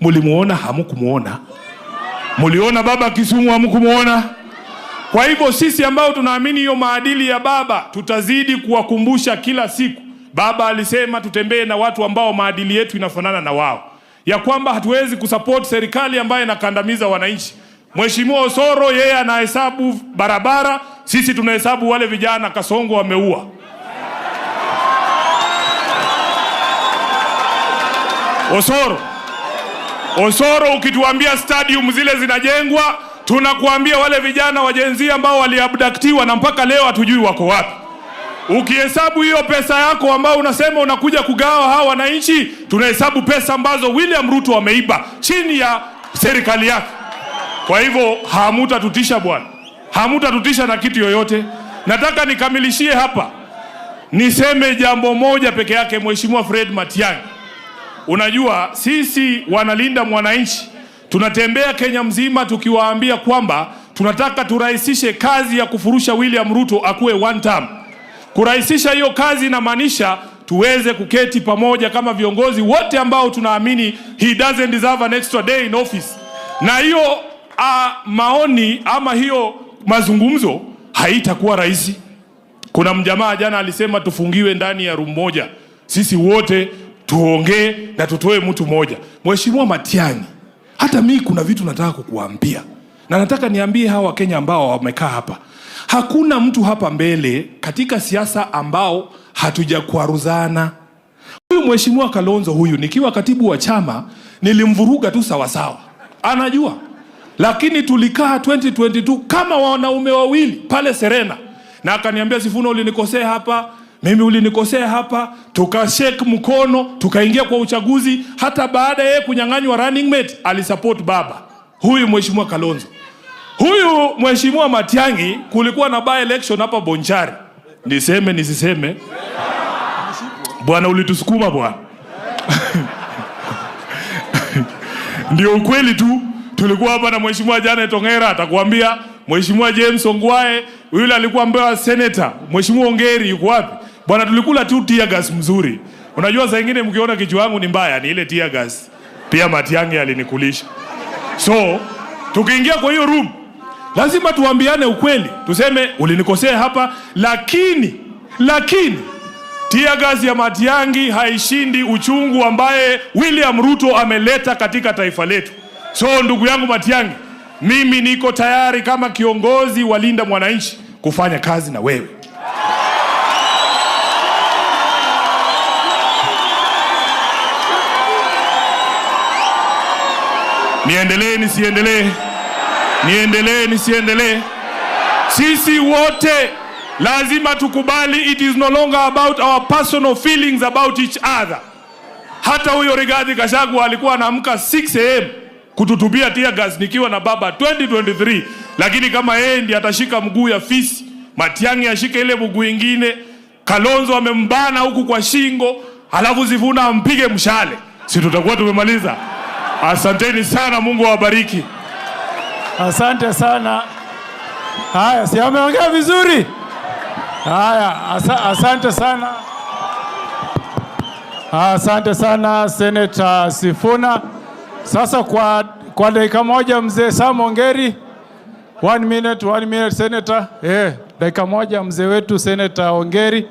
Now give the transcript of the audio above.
Mulimuona? Hamukumuona? Muliona baba Kisumu? Hamukumuona? Kwa hivyo sisi ambao tunaamini hiyo maadili ya baba tutazidi kuwakumbusha kila siku. Baba alisema tutembee na watu ambao maadili yetu inafanana na wao, ya kwamba hatuwezi kusupport serikali ambayo inakandamiza wananchi. Mheshimiwa Osoro yeye anahesabu barabara, sisi tunahesabu wale vijana Kasongo wameua. Osoro, Osoro, ukituambia stadium zile zinajengwa, tunakuambia wale vijana wa Gen Z ambao waliabductiwa na mpaka leo hatujui wako wapi. Ukihesabu hiyo pesa yako ambao unasema unakuja kugawa hawa wananchi, tunahesabu pesa ambazo William Ruto ameiba chini ya serikali yake. Kwa hivyo hamutatutisha bwana, hamutatutisha na kitu yoyote. Nataka nikamilishie hapa, niseme jambo moja peke yake. Mheshimiwa Fred Matiang'i, unajua sisi wanalinda mwananchi tunatembea Kenya mzima tukiwaambia kwamba tunataka turahisishe kazi ya kufurusha William Ruto akuwe one term. Kurahisisha hiyo kazi inamaanisha tuweze kuketi pamoja kama viongozi wote ambao tunaamini he doesn't deserve an extra day in office. Na hiyo maoni ama hiyo mazungumzo haitakuwa rahisi. Kuna mjamaa jana alisema tufungiwe ndani ya room moja, sisi wote tuongee na tutoe mtu mmoja. Mheshimiwa Matiang'i, hata mi kuna vitu nataka kukuambia na nataka niambie hawa Wakenya ambao wamekaa hapa. Hakuna mtu hapa mbele katika siasa ambao hatujakwaruzana. Huyu Mheshimiwa Kalonzo huyu, nikiwa katibu wa chama nilimvuruga tu sawasawa, anajua, lakini tulikaa 2022 kama wanaume wawili pale Serena, na akaniambia Sifuna, ulinikosea hapa, mimi ulinikosea hapa, tukashake mkono, tukaingia kwa uchaguzi. Hata baada ya yeye kunyang'anywa running mate alisupport baba huyu Mheshimiwa Kalonzo. Huyu Mheshimiwa Matiang'i, kulikuwa na by election hapa Bonchari, niseme nisiseme? Bwana, ulitusukuma bwana. Ndio ukweli tu. Tulikuwa hapa na Mheshimiwa Janet Ongera atakuambia, Mheshimiwa James Ongwae yule alikuwa mbewa senator, Mheshimiwa Ongeri yuko wapi? Bwana, tulikula tu tear gas mzuri. Unajua saa ingine mkiona kichwa yangu ni mbaya, ni ile tear gas. Pia Matiang'i alinikulisha. So tukiingia kwa hiyo room lazima tuambiane ukweli, tuseme ulinikosea hapa, lakini tear gas ya Matiang'i haishindi uchungu ambaye William Ruto ameleta katika taifa letu. So ndugu yangu Matiang'i, mimi niko tayari kama kiongozi wa Linda Mwananchi kufanya kazi na wewe. Niendelee nisiendelee? Niendelee nisiendelee? Sisi wote lazima tukubali, it is no longer about our personal feelings about each other. Hata huyo Rigathi Gachagua alikuwa anaamka 6 a.m. kututupia tear gas nikiwa na baba 2023, lakini kama yeye ndiye atashika mguu ya fisi, Matiang'i ashike ile mguu ingine, Kalonzo amembana huku kwa shingo, halafu Sifuna ampige mshale, si tutakuwa tumemaliza? Asanteni sana, Mungu awabariki. Asante sana. Haya, si ameongea vizuri? Haya, asante sana. Asante sana Senator Sifuna. Sasa kwa dakika moja mzee Sam Ongeri. One minute, one minute, Senator. Dakika moja mzee wetu Senator Ongeri.